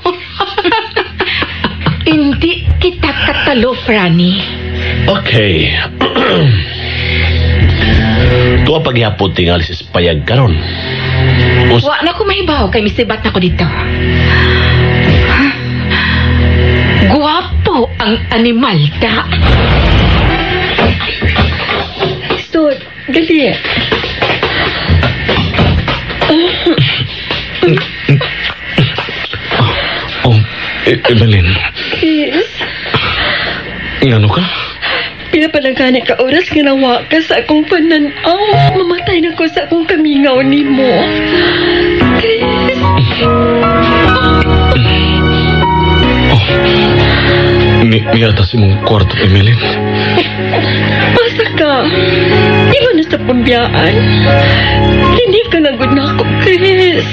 Hindi kita katalo, Franny. Okay. Tuwa paghihapon tingali sa payag karon. Wa na ko mahibaw kay misibat na ko dito. Guwapo ang animal da. Stud, dali. Oh, Evelyn. Yes. Ngano ka? Pila pa lang gani ka oras nga nawa ka sa akong pananaw. Mamatay na ko sa akong kamingaw nimo. Chris. Oh. Niyata si mong kwarto, Emelyn. Basta ka. Iba na sa pambiyaan. Hindi ka na good na ako, Chris.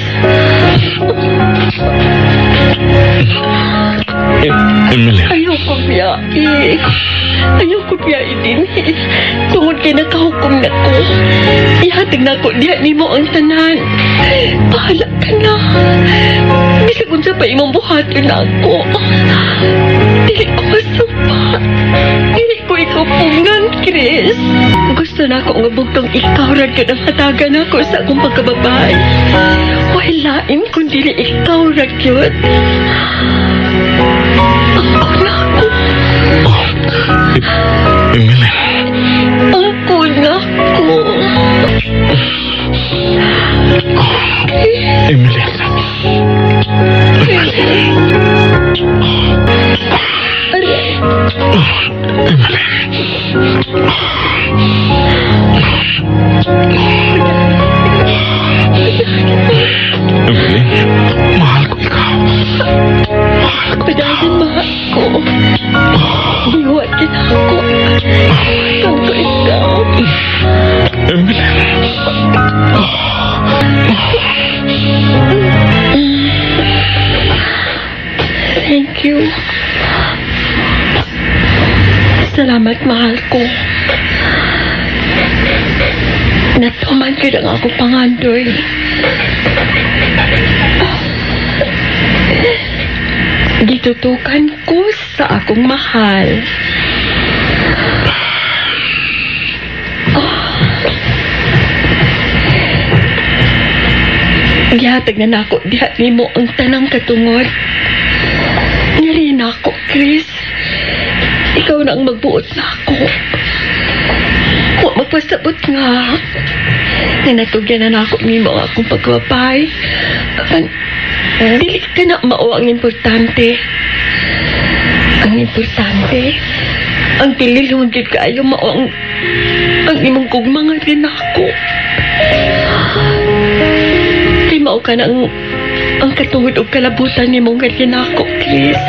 Emelyn. Ayoko biyai. Ayoko biyai din. Tungod kay nakahukom na ko. Ihatag na ko diha nimo ang tanan. Bahala ka na. Bisag unsa pa imong buhaton na ako. Dili ko masumpa. Dili ko ikaw pungan, Chris. Gusto na ako nga bugtong ikaw ra gyud ang hatagan ako sa akong pagkababae. Way lain kung dili ikaw ra gyud. Ako na ako. Oh, Emelyn. Ako na ako. Oh, Emelyn. Aray. Emelyn. Emelyn, mahal ko ikaw. Mahal ko ikaw. Padayon, mahal ko. Iwan din ako. Tanto ikaw. Emelyn. Thank you. Salamat, mahal ko. Natuman yun ang akong pangandoy. Gitutukan ko sa akong mahal. Gihatag na nako diha nimo ang tanang katungod. Ngari nako, Chris. Ikaw na ang magbuot nako. Wa magpasabot nga. Nga natugyan na nako nimo ang akong pagkababay. Apan, dili ka na mao ang importante. Ang importante, ang tililhon gid kaayo mao ang imong gugma nga rin ako. Kay mao ka na ang katungod og kalabutan nimo nga rin ako, Chris.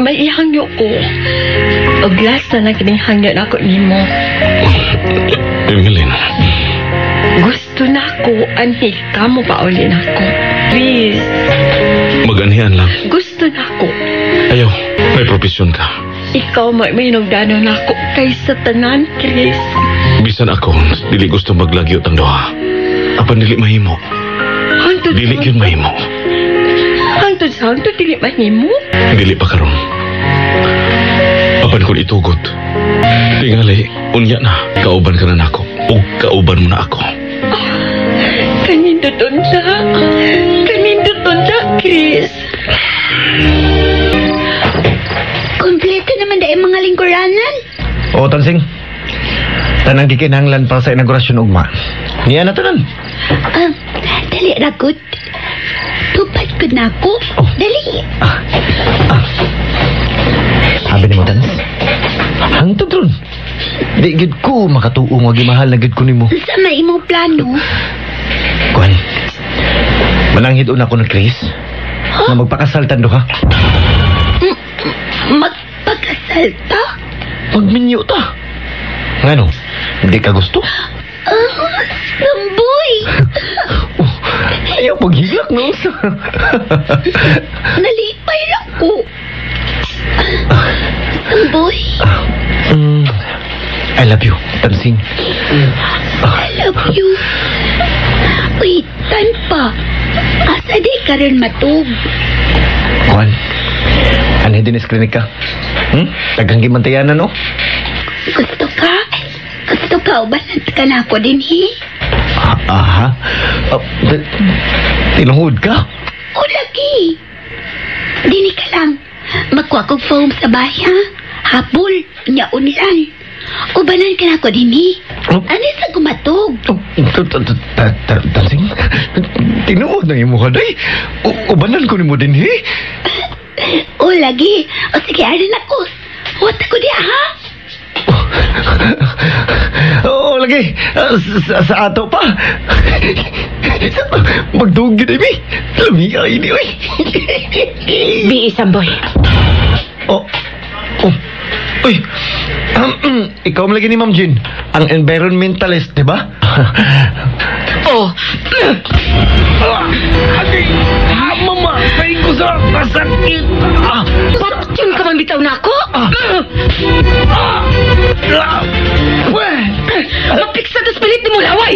May ihangyo ko. Og last na lang kining hangyo nako nimo. Emeline. Gusto na ako, anhi ka mo pauli na ako. Please. Maganhian lang. Gusto na ako. Ayaw, may profesyon ka. Ikaw may hinugdanon ako kaysa tanan, Chris. Bisan ako, dili gusto maglagyo tang duha. Apan dili mahimo. Hangtod Dili gyud mahimo. Hangtod sa hangtod dili mahimo. Dili pa karon. Apan kung itugot. Tingali, unya na. Kauban ka na nako. Ug kauban mo na ako. Kaninduton ta. Kaninduton ta, Chris. Kompleto naman dahil mga lingkuranan. Oo, Tansing. Tanang gikinahanglan para sa inaugurasyon ugma. Niya na tanan. Dali, Ragot. Tupad ko na ako. Oh. Dali. Sabi ni mo, Tans. Hangtod ron. Di gid ko makatuo nga gimahal na gid ko nimo. Sa may imong plano. Kuan. Mananghid una ko ni Chris. Nga magpakasal tan duha. Magpakasal ta? Magminyo ta. Ngano? Hindi ka gusto? Samboy! Oh, ayaw paghilak no. Nalipay lang ko. Samboy, I love you, Tansing. I love you. Uy, tan pa. Asa di ka rin matug? Kuan. Ano din clinic ka? Tagang gimantayanan no? Gusto ka? Gusto ka ubanan ka na ako din, he? Aha. Tinuhod ka? O, lagi. Dini ka lang. Magkuha kog foam sa bahay, ha? Habol. Nyaon lang. Ubanan ka na ako din, he? Oh. Ano sa gumatog? Tansing? Tinuod na imo ka, day. Ubanan ko nimo din, he? O, lagi. O, sige, arin ako. Huwag ako di, ha? Oo, lagi. Sa ato pa. Magduog yun, Amy. Lami ay ni, oy. Bi, Samboy. Oh. Oh. Uy. Ikaw man lagi ni Ma'am Jean, ang environmentalist, di ba? Oh. Agay! Mama! Say ko sa masakit! Patyon ka man bitaw na ako? Mapiksa tas pilit ni mo laway!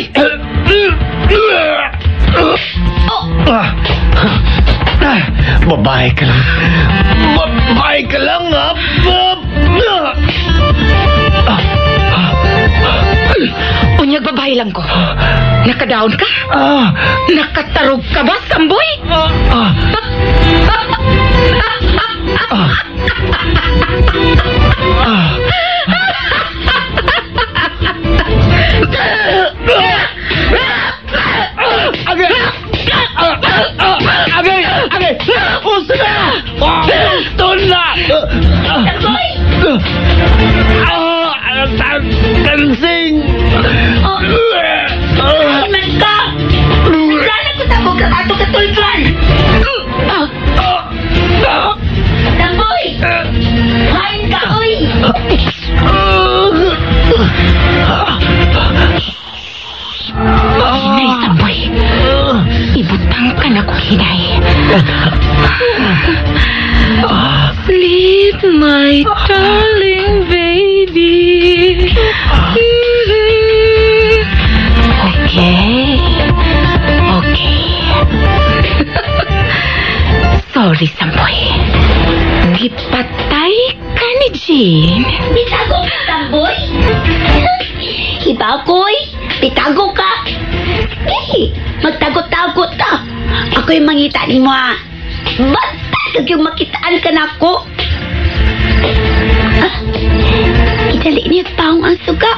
Oh. Babae ka lang. Babae ka lang, ha? Unyag babae lang ko. Nakadown ka? Nakatarog ka ba, Samboy? Agay! Agay! Agay! Usto na! Usto na! Samboy! Tansing! Ay, man ka! Nagdala ko sa kang ato katulfan! Samboy! Kain ka, oy! Hinay, Samboy. Ibutang ka na ko, hinay. Sleep, my darling baby. Okay. Okay. Sorry, Samboy. Gipatay ka ni Jean. Bitago ka, Samboy! Hibakoy! Bitago ka! Sige! Magtago-tago Ako'y mangita nimo ha. Basta kag yung makitaan ka na ako. Ah, idali niya paong ang suga.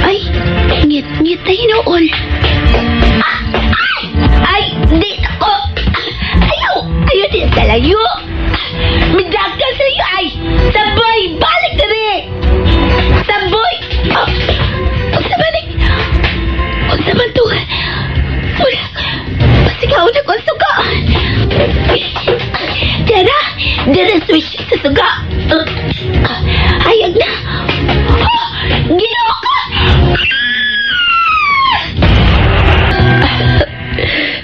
Ay, ngit-ngit na hinuol. Ah, ay, ay, di ako. Ayaw, ayaw din sa layo. Midagan sa layo, ay. Saboy, balik na rin. Saboy. Oh, unsa man ni? Unsa man to? Wala. Pasigaw na ko ang suga. Dara, dara switch sa suga. Hayag na. Oh, Ginoo ka!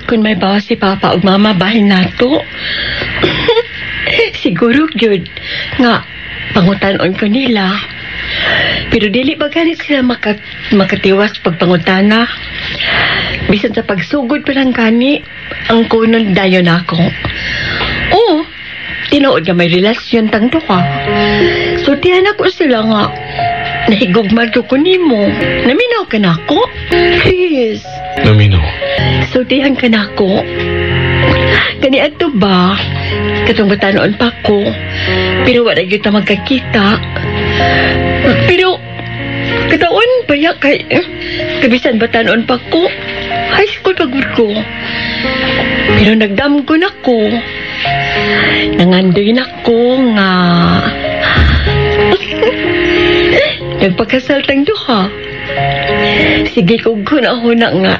Kung may bawas si Papa ug Mama bahin nato. Siguro gyud nga pangutan-on ko nila. Pero dili ba ganit sila makatiwas pagpangutana? Bisan sa pagsugod pa lang gani, ang kunon dayon ako. Oo, tinuod nga may relasyon tang duha. So tiyan ako sila nga, nahigugmad ko nimo. Naminaw ka na ako? Chris. Naminaw. Sultihan ka na ako. Kani adto ba? Katong batanon pa ko. Pero wala gyud ta magkakita. Pero kataon ba ya kay kabisan batanon pa ko. High school pa gud ko. Pero nagdamgo na ko. Nangandoy na ko nga. Nagpakasal tang duha. Sige ko huna-huna nga.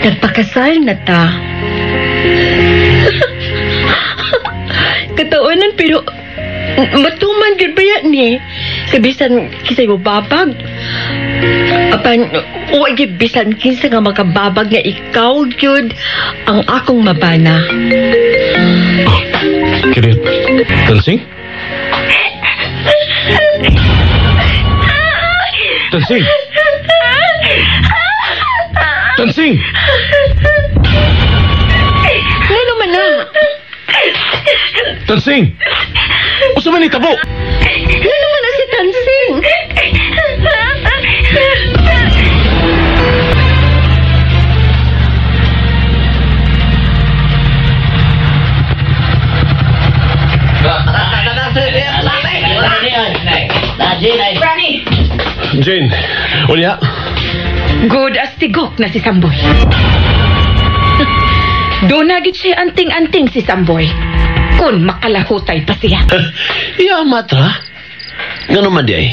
Nagpakasal na ta. Kataonan pero matuman gyud ba yan ni? Kabisan kisay mo babag. Apan wa gyud bisan kinsa nga makababag nga ikaw gyud ang akong mabana. Oh, kirit. Tansing? Tansing! Tansing! Ngano man na? Tansing! Usa man ni tabo? Ngano man na si Tansing? Franny! Jane, unya? Good as tigok na si Samboy. Doon na gid siya anting-anting si Samboy. Kung makalahutay pa siya. Iya, matra. Ngano man di ay?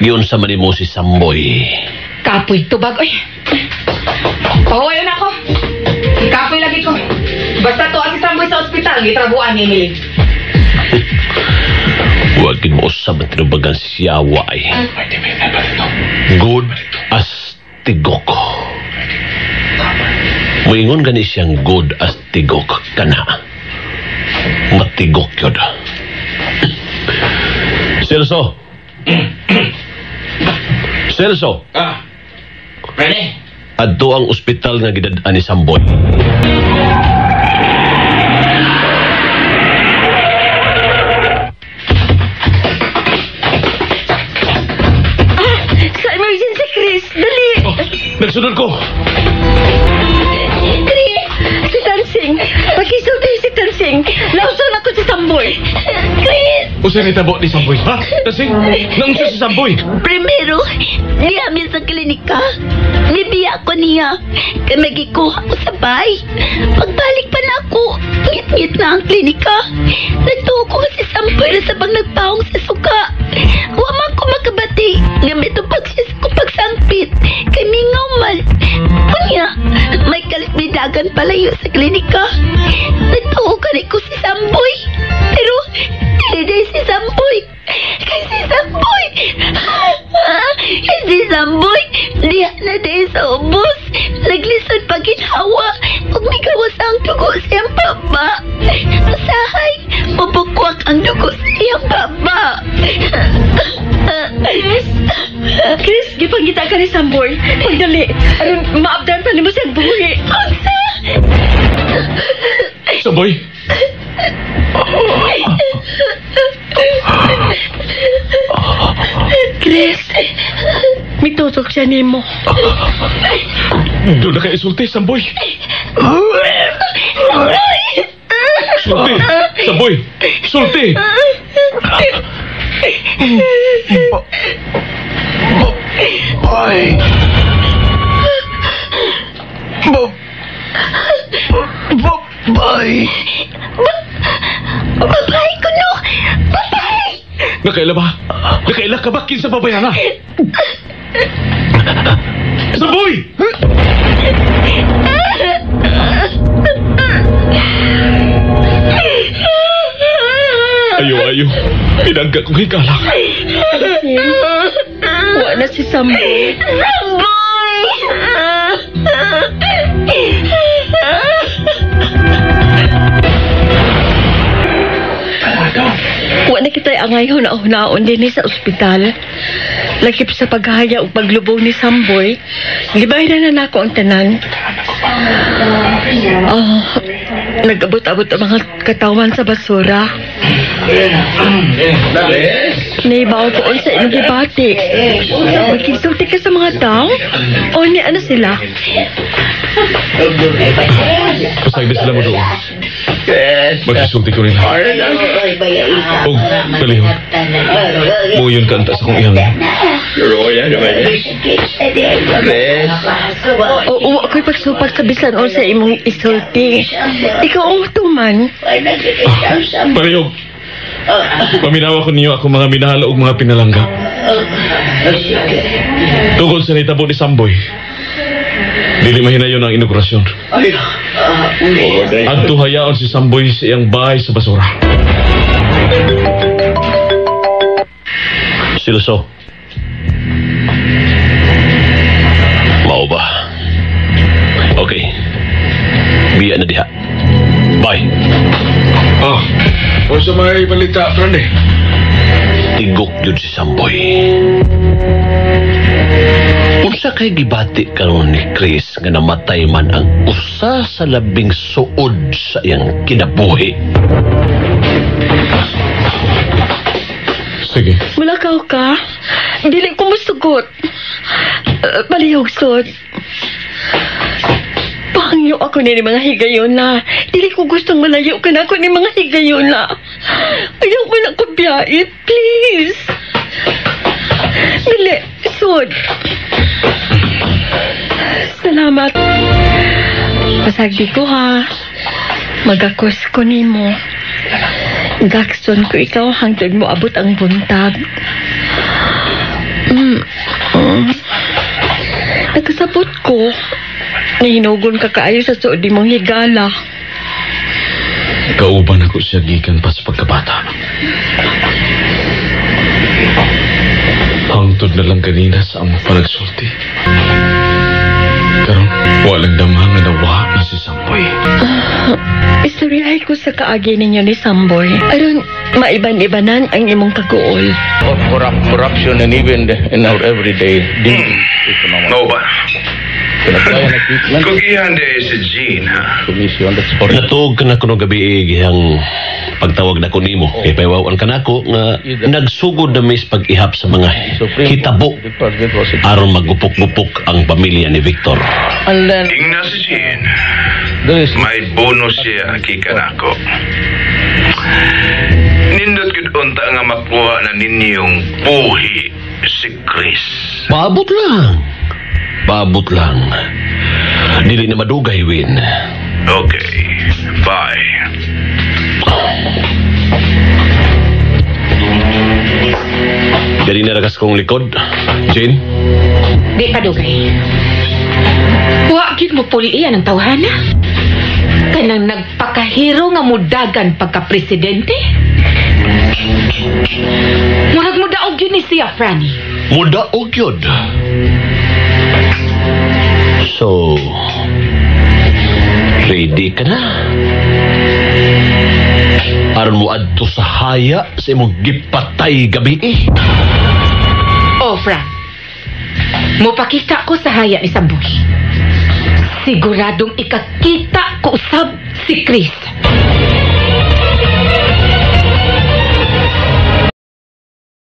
Giyon sa man mo si Samboy. Kapoy tubag, oy. Pahuwayon ako. Kapoy lagi ko. Basta to si Samboy sa ospital, gitrabuan ni Emily. Huwag mo usab at tinubagan siya, ay. Good as tigok. Muingon gani siyang good as tigok kana. Matigok yun. Celso. Celso. Ah. Ready? Adto ang ospital nga gidad-an ni Samboy. Sa emergency, Chris. Dali. Oh, nagsunod ko. Chris! Si Tansing. Pakisulti si Tansing. Lauson ako si Samboy. Chris! Usa ni tabo ni Samboy, ha? Tansing, naunsa si Samboy? Primero, niya sa klinika. Nibiya ko niya. Kaya magikuha ko sa bay. Pagbalik pa na ako, ngit-ngit na ang klinika. Nagtuo ko si Samboy na sabang nagpahong sa suka. Wa man ko makabati. Nga may tupag siya sa pagsangpit. Kay mingaw man. Kunya, may kalit palayo sa klinika. Nagtuo ka rin ko si Samboy. Pero, dili si Samboy. Kay si Samboy. Kay si Samboy, diha na dahil sa ubos. Naglisod pa ginhawa. Ug migawas ang dugo sa iyang baba. Usahay, mabukwak ang dugo sa iyang baba. Chris? Chris, gipangita ka ni Samboy. Pagdali, aron maabdan pa nimo siyang buhi. Unsa? Samboy? Chris, mitusok siya nimo. Doon na kayo isulti, Samboy. Samboy! Sulti! Samboy! Sulti! Bye. Bye. Babae ko no! Babae! Nakaila ba? Nakaila ka ba? Kinsa babayana? Samboy! Ayo, ayo. Pinangga kong higala. Wa na si Samboy. Samboy! Wa na kita'y angay huna-hunaon din sa ospital. Lakip sa paghaya ug paglubong ni Samboy, libay na na nako ang tanan. Oh, nag-abot-abot ang mga katawan sa basura. Naibaw ko sa inyong gibati. Magkisulti ka sa mga tao? O ni ano sila? Pasagdi sila mo doon. Magkisulti ko nila. Og, palihog. Muyon ka anta sa kong iyang. Oo, ako'y pagsupak sa bisan o sa imong isulti. Ikaw ang tuman. Palihog. Paminawa ko ninyo ako mga minahal og mga pinalangga. Tungkol sa nitabo ni Samboy. Dili mahinayon ang inaugurasyon. Adto hayaon si Samboy sa iyang bahay sa basura. Silso. Mao ba? Okay. Biya na diha. Bye. Oh, unsa may balita, Franny? Tigok yun si Samboy. Unsa kay gibati karon ni Chris nga namatay man ang usa sa labing suod sa iyang kinabuhi? Sige. Mulakaw ka. Dili ko musugot. Palihog sod. Pangyo ako ni mga higayon na. Dili ko gustong malayo ka na ako ni mga higayon na. Ayaw mo na ko biyait, please. Dili, sod. Salamat. Pasagdi ko ha. Magakos ko nimo. Gakson ko ikaw hangtod mo abot ang buntag. Nagkasabot ko. Nahinugon ka kaayo sa suod mong higala. Kauban ako siya gikan pa sa pagkabata. Hangtod na lang kanina sa among panagsulti. Karon, walang dama nga nawa na si Samboy. Istoryahe ko sa kaagi ninyo ni Samboy. Aron, maiban-ibanan ang imong kaguol. Of corruption and even in our everyday dealings. No ba? Kung ihanda si Jean, ha? Natuog ka na kuno gabi gihang pagtawag na ko nimo. Kay paywawan ka nako nga nagsugod na mis pag-ihap sa mga hitabo aron magupok-gupok ang pamilya ni Victor. Ingna si Jean. May bonus siya kika nako. Nindot gud unta nga makuha na ninyong buhi si Chris. Paabot lang. Paabot lang. Dili na madugay, Win. Okay. Bye. Dali na ragas kong likod. Jane? Di pa dugay. Wa gyud mo pulian ang tawhana. Kanang nagpakahiro nga mudagan pagka-presidente. Murag mudaog yun ni siya, Franny. Mudaog yun. So, ready ka na? Aron mo adto sa haya sa imong gipatay gabi eh. Oh, Fran. Mupakita ko sa haya ni Samboy. Siguradong ikakita ko usab si Chris.